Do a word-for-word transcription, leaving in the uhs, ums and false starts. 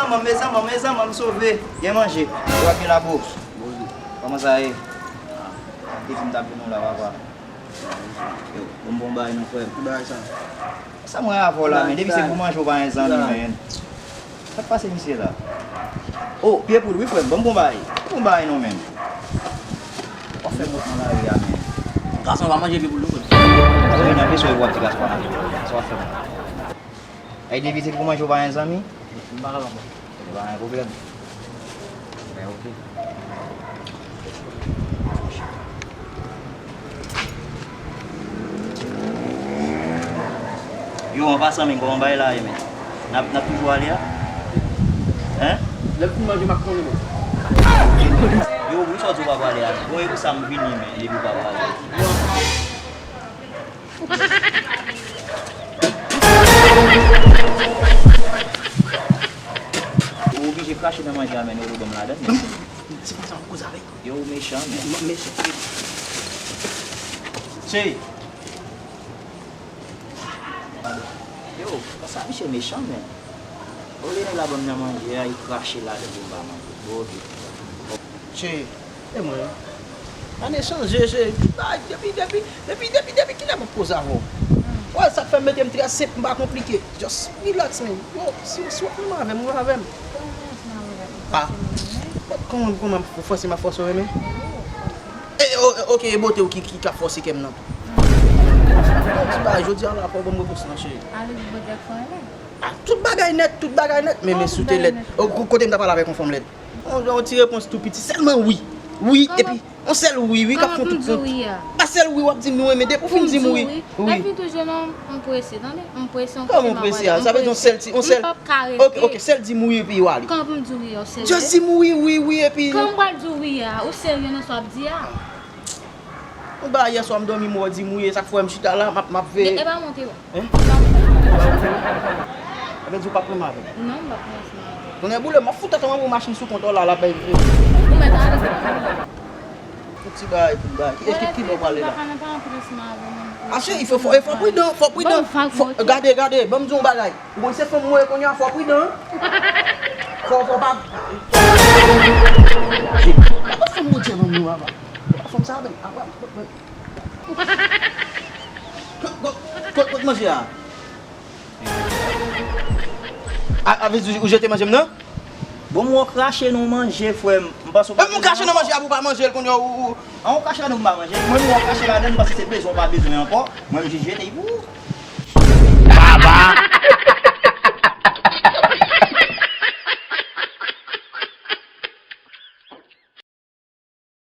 Mezanmi, mezanmi, mezanmi, m sove. Gen manje. Ou ap gen lapo. Kòman sa ye? Te di m t ap vin la, papa. Yo, bon, bon bagay non, frè m. Ki bagay sa? Sa mwen avè w la, men depi se pou manje ou pa gen zanmi, men. Sa k pase misye la? Oh, pye poud wi, frè m. Bon, bon bagay. Bon bagay non, men. W ap fè mòt nan lari a, men. Gason pa manje pye poud non, frè m. Sa w nan kesyon pou w ap di gason pa manje pye poud. Sa w ap fè mòt. Ay, depi se pou manje ou pa gen zanmi? M pa kapab. Se pa yon pwoblèm. Men oke. Yo, an pasan, men kòman bagay la ye, men? N ap, n ap toujou ale a? Hein? Lè m fin manje, m ap konnen, men. Yo, wi, sa w di w pa prale a? Bon, e pou sa m vini, men, depi w pa prale. Ou oblije krache nan manje a, men ou dwe ban m ladann, men. Se pa sa m ap koze avèk. Yo, ou mechan, men. M ap mechan. Cheri. Yo, sa misye mechan, men. Olye nèg la ban m nan manje a, li krache ladann pou m pa manje. Bon, oke. Cheri. E mwen, ane chanje, cheri. Tout bagay, depi, depi, depi, depi, depi kilè m ap koze avè w? Wè, sa k fè m mete m trè senp, m pa konplike. Just relax, man. Yo, si, si w ap renmen avè m, renmen avè m. Ah, kòman, kòman pou fòse m ap fòse w renmen? E, o-, oke, e bote w ki, ki, k ap fòse kè m nan. Ti bagay, jodi a la, fò w ban m repons lan, cheri. Ah, tout bagay nèt, tout bagay nèt. Men, men, si w te lèd. O, ko-, kote m ta pale avèk yon fanm lèd? On, on ti repons tou piti, sèlman wi. Wi, epi on sèl wi, wi, k ap fè tout kont. Pa sèl wi w ap di m nou renmen, depi w fin di m wi. Wi. Epi toujou non, m prese, tande. M prese, on kote m ap prale. Kòman w prese a? Sa vle di on sèl ti, on sèl. M p ap ka rete. Oke, oke, sèl di m wi, epi w ale. Kòman pou m di w wi a, ou serye? Just di m wi, wi, wi, epi. Kòman m pral di w wi a? Ou serye nan sa w ap di a? Yon bagay yè swa m dòmi m wè w di m wi, e sa k fè m chita la, m ap, m ap veye. E pa monte w. Hein? E pa monte w. Sa vle di w p ap renmen avè m? Non, m p ap renmen avè w. Tonnè boule, m ap fout tèt anba yon machin sou kont w la, l ap bay. Ou mèt ale. Yon ti bagay pou m bay. Ki, ki, ki bò w prale la? Papa, nan pa antre ansanm avè m. Ache, fò, fò, fò pridan, fò pridan. Fò, gade, gade, ban m di w yon bagay. Ou konn se fanm mwen ye kounye a, fò pridan. Fò, fò pa. Apa fanm Bondye ban m nou apa? Apa fanm sa a menm? Apa, apa, apa. Kot, kot, kot, kot manje a? A, a vle di ou jete manje m nan? Bon, m wè w krache nan manje, frè m. M panse w pa bezwen ankò. Mwen m krache nan manje a pou w pa manje l kounye a, ou, ou. An, ou krache ladan pou m pa manje l? Mwen, m wè w krache ladan, m panse se bezwen w pa bezwen ankò. Mwen, m jis jete l pou ou.